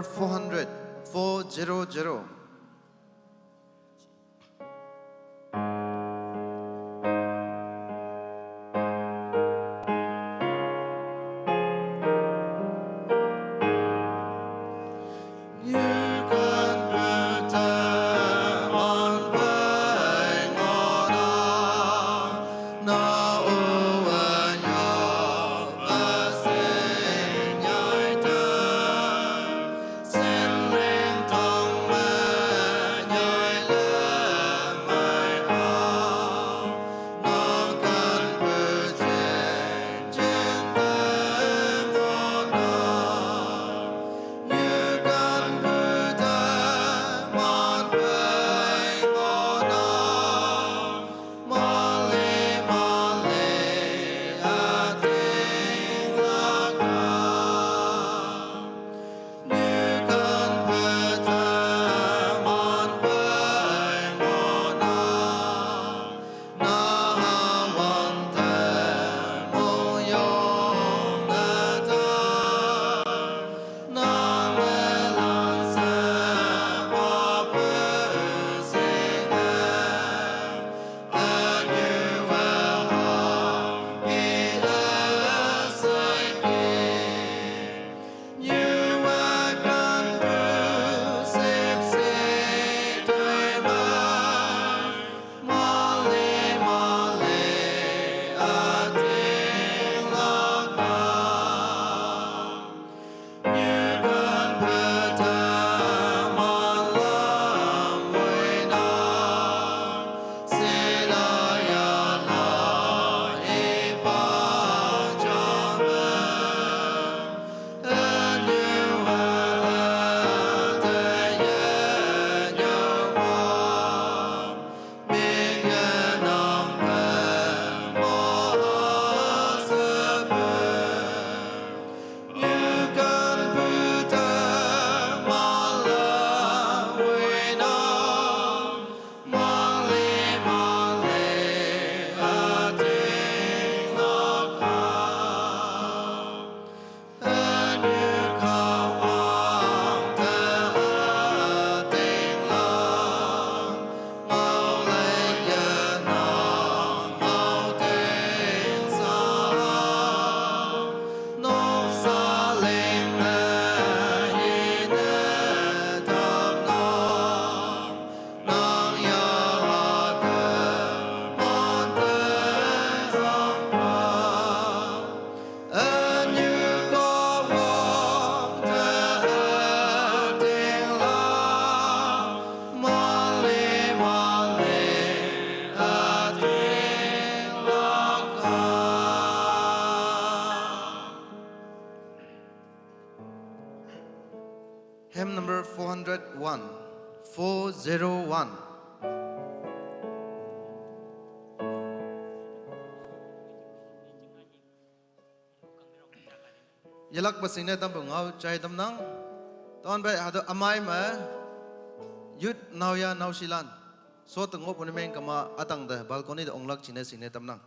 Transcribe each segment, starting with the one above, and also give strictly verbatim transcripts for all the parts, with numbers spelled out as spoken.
four hundred, four zero zero. Hymn number four hundred one, four zero one. Yalakpa singne tampu ngao chai tamnang. Tonpe hatu amai me youth naoya naoshilan. So te ngohpu ne meng kama atang te balcony te onglak jingne singne tamnang.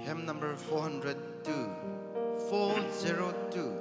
Hymn number four hundred two, four zero two.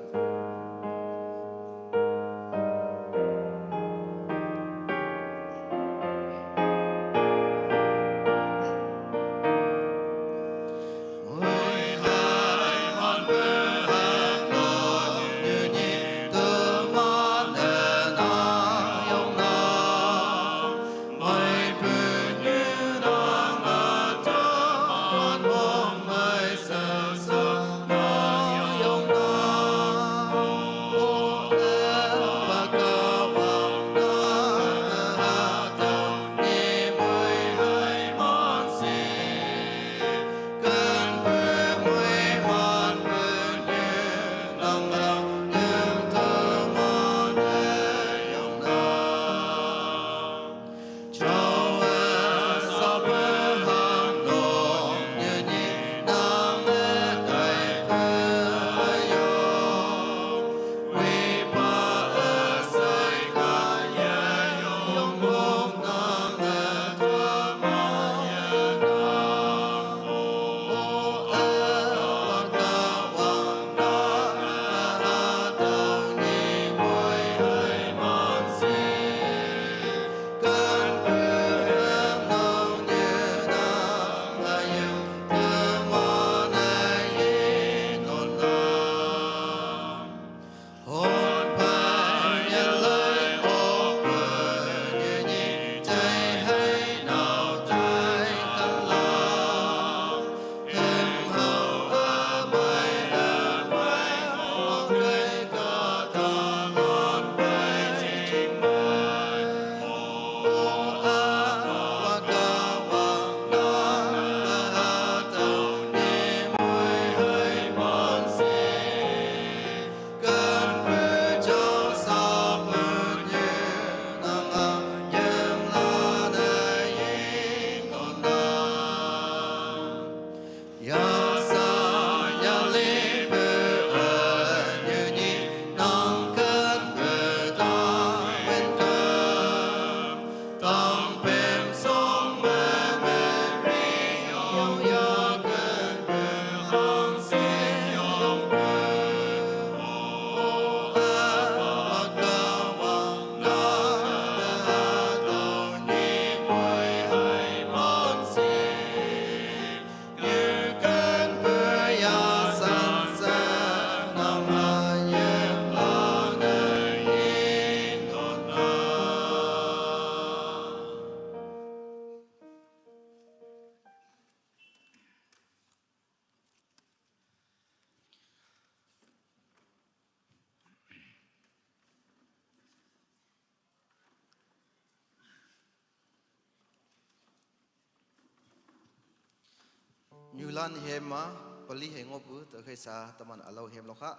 Nyulan hymn ma, pali hei ngoh pu, ta khaisa, taman alo hymn lo kha.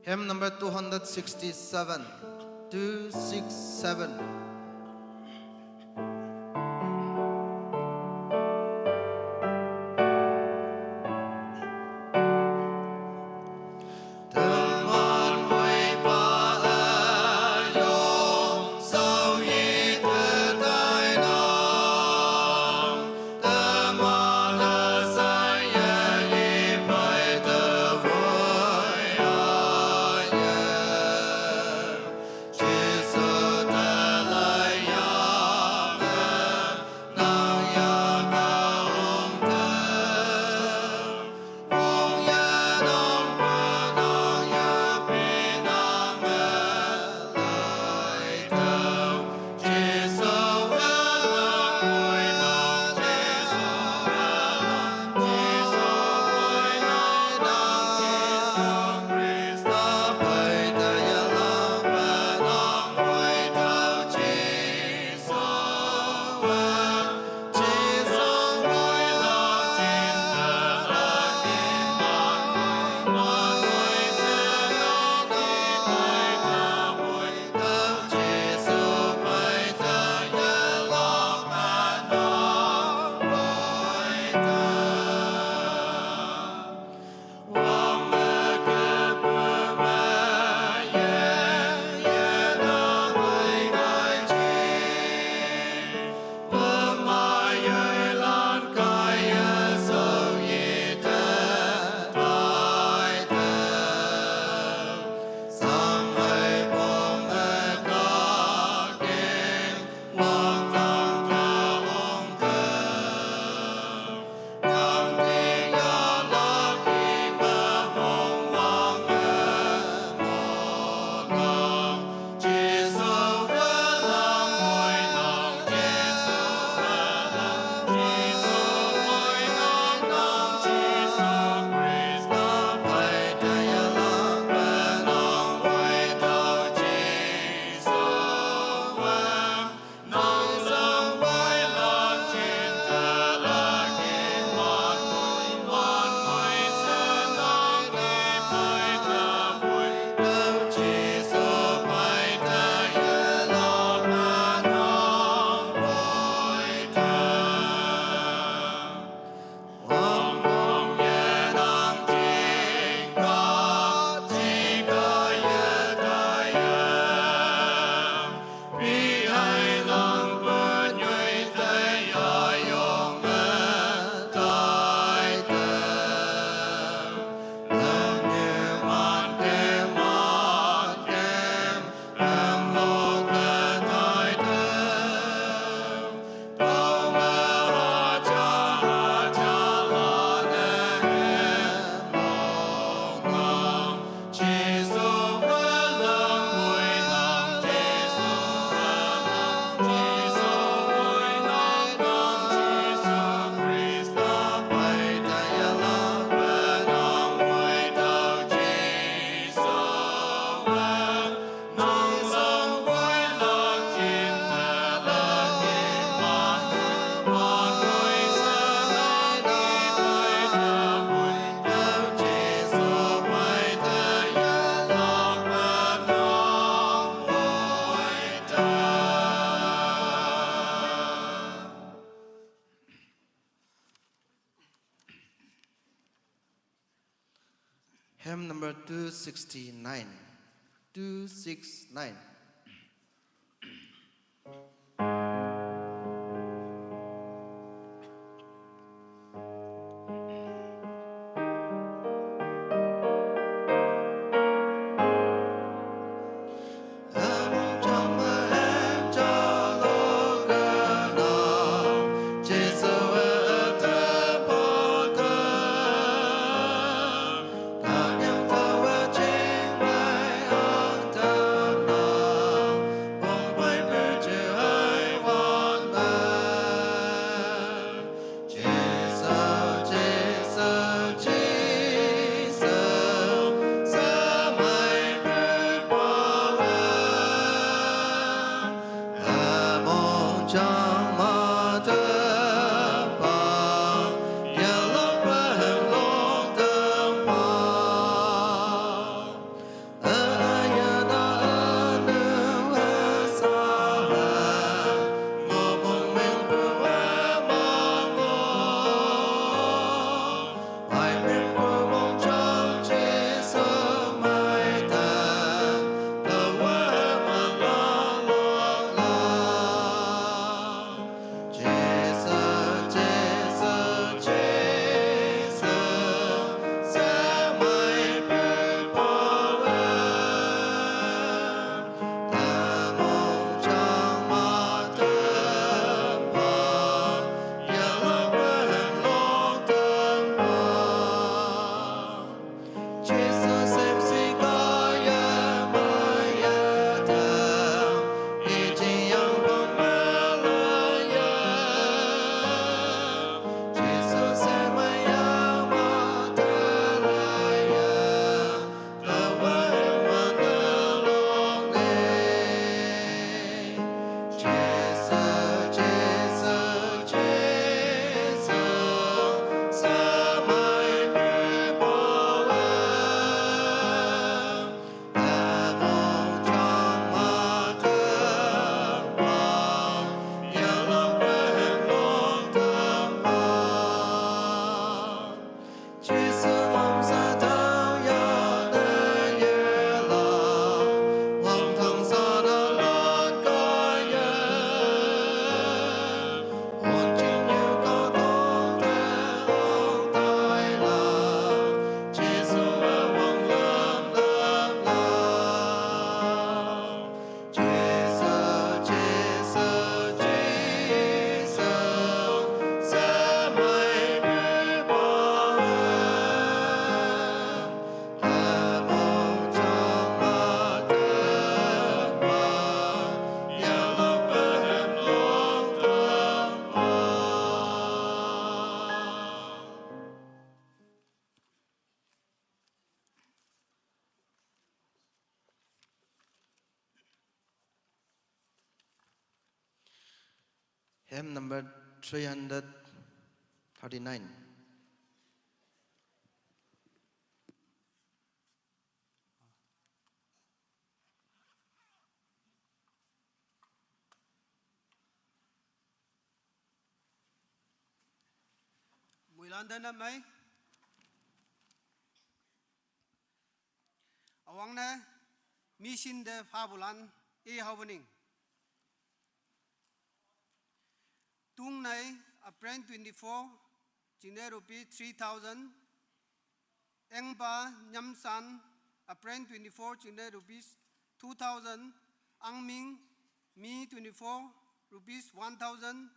Hymn number two hundred sixty-seven, two six seven. sixty-nine. Two six nine. Hymn number three hundred thirty-nine. Muilan de namai. Awang ne mission de fabulan e haubaning. Tung nai April twenty-four, jingne rupees three thousand. Engpa Nyamsan, April twenty-four, jingne rupees two thousand. Angming, May twenty-four, rupees one thousand.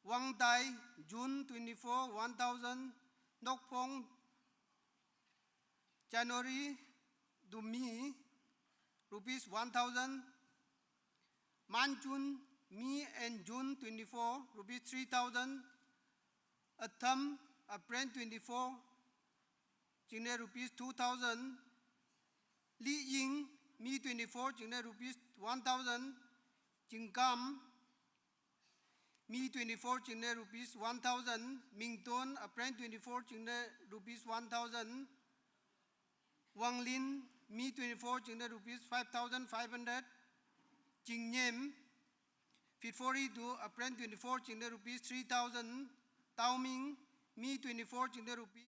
Wangtai, June twenty-four, one thousand. Nokphong, January to May, rupees one thousand. Manchun, May and June twenty-four, rupees three thousand. Atham, April twenty-four, jingne rupees two thousand. Liying, May twenty-four, jingne rupees one thousand. Jingkam, May twenty-four, jingne rupees one thousand. Mington, April twenty-four, jingne rupees one thousand. Wanglin, May twenty-four, jingne rupees five thousand five hundred. Jingnyem, February to April twenty-four, jingne rupees three thousand. Taoming, May twenty-four, jingne rupees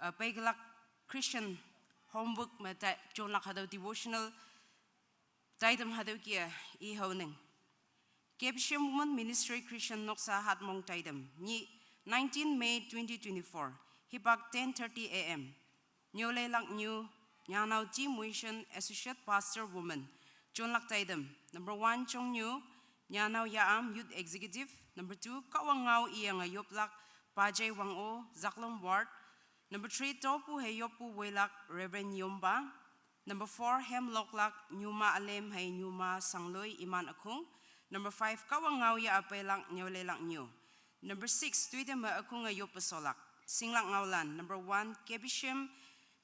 uh, peiklak Christian homework me ta-, chonlak hatüo devotional taidem hatüo kih-e i haonang. K B C M Women Ministry Christian noksa hatmong taidem. Nyih nineteen May twenty twenty-four. Hipak ten thirty A M. Nyüoleilak nyu, Nyanao T Muishen, Associate Pastor Women. Chonlak taidem. Number one, Chongnyu, Nyanao Yaam, Youth Executive. Number two, Kahwang ngao iyange yoplak, Pajai Wang-o, Zaklong Ward. Number three, Topu hei yoppu woilak, Reverend Yomba. Number four, Hemloklak, Nyuma Alem hei Nyuma Sangloi, Iman Akhung. Number five, Kahwang ngao ya apeilak, Nyüoleilak nyu. Number six, Tuiteme Akhunge yoppesolak, Singlak Ngaolan. Number one, K B C M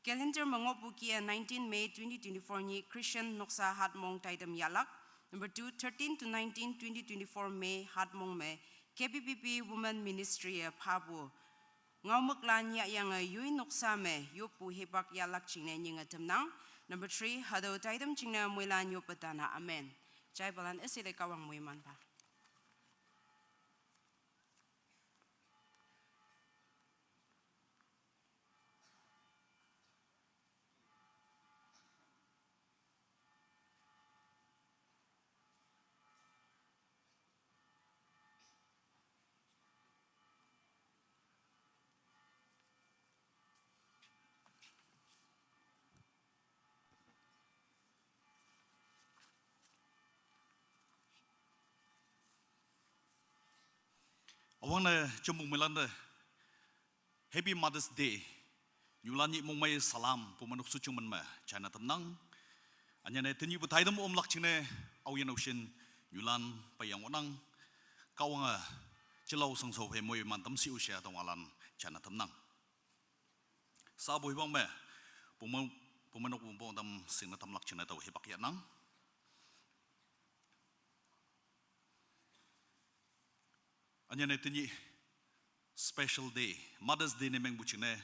calendar me ngohpu kih-e nineteen May twenty twenty-four nyih Christian noksa hatmong taidem yahlak. Number two, thirteen to nineteen twenty twenty-four May hatmong me K B B B Women Ministry-e phapu ngaomüklan yahyange yoi noksa me yoppu hipak yahlak jingne nyinge tamnang. Number three, hatüo taidem jingne moilan yoppe tana. Amen. Jaipalan üshei te Kahwang moiman pha. Üwangne jemong moilante Happy Mother's Day. Nyulan nyih mongmei salam, pumenok suching men me jaine tamnang. Ünyine tenyihpu taidem omlak jingne, aoyin aoshin, nyulan peiyang ngohnang. Kahwange, jilao shangshao phei moiman tamshi-o she hatüo ngaolan jaine tamnang. Sapu hipak me, pume-, pumenok wongpong tam shingne tamlak jingne tao hipak yahnang. Ünyine tenyih special day, Mother's Day ne mengpu jingne,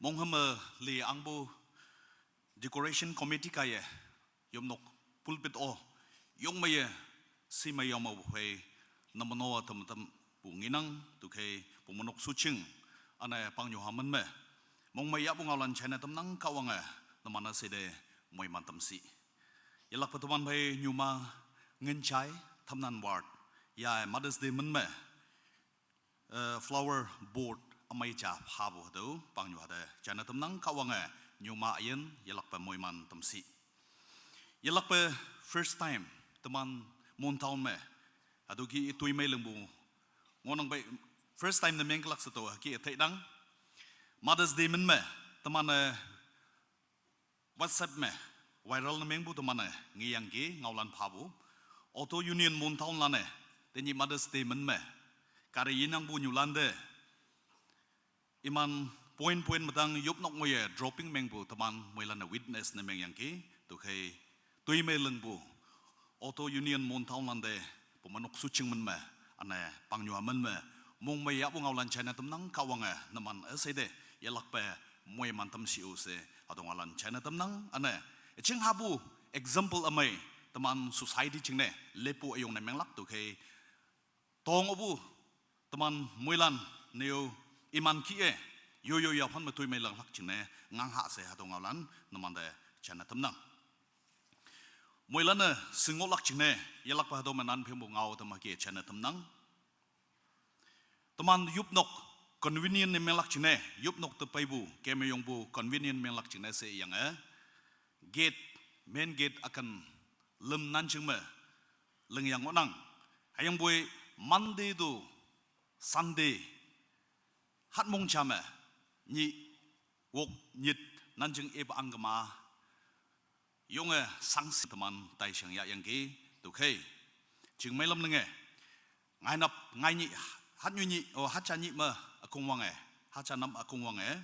monghe me li angpu decoration committee kaiye, yopnok pulpit-o, yongmeiye, shimei yangmepu phei, numan-o tamtampu ngenang, tüokhei, pumenok suching, üne pangnyuha men me, mongmei yahpu ngaolan jaine tamnang Kahwange, numan üshei te moiman tamshi. Yelakpe teman phei Nyuma Nginjai, Tamnan Ward, ya Mother's Day men me, eh, flower board ümei ja phapu hatüo pangnyuha te jaine tamnang Kahwange, Nyuma üyin yelakpe moiman tamshi. Yelakpe first time teman Mon town me, hatüo kih toimei lingpu ngohnang pei, first time ne menglak she tüo kih tainang. Mother's Day men me, teman-e WhatsApp me viral ne mengpu teman-e ngeyangki ngaolan phapu. Auto Union Mon town lan-e, tenyih Mother's Day men me, kari yenangpu nyulante, iman point point me tang yopnok ngoiye dropping mengpu teman moilan-e witness ne mengyangki, tüokhei, toimei lingpu, Auto Union Mon town lante, pumenok suching men me, üne pangnyuha men me, mongmei yahpu ngaolan jaine tamnang Kahwange, numan üshei te, yelakpe, moiman tamshi-o she, hatüo ngaolan jaine tamnang, üne, üjing hapu, example ümei, teman society jingne, leppu üyong ne menglak tüokhei, tong opu, teman moilan, neo, iman kih-e, yo yo yaphan me toimei langlak jingne, ngangha she hatüo ngaolan, numante, jaine tamnang. Moilan-e shingohlak jingne, yelakpe hatüo me nan phengpu ngao teman kih-e jaine tamnang. Teman yopnok convenient ne menglak jingne, yopnok te peipu, keme yongpu convenient menglak jingne sheyange, gate, main gate üken lüm nanjing me, lingyang ngohnang. Hüyangpoi Monday to Sunday, hatmong ja me, nyih, wok, nyit, nanjing ipa angkema, yonge shangshi teman taishang yahyangki, tüokhei, chingmei lam linge, ngainap, ngainyih, hatnyuinyih, o, hatja nyih me, ükongwange, hatja nap ükongwange,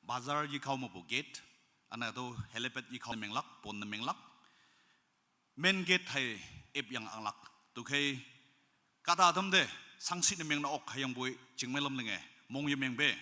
bazar yekao mepu gate, üne tüo helipad yekao ne menglak, pon ne menglak, main gate hei ipyang anglak. Tüokhei, kahta tamte, shangshi ne meng ne ok hüyangpoi, chingmei lam linge, mong yemengpe,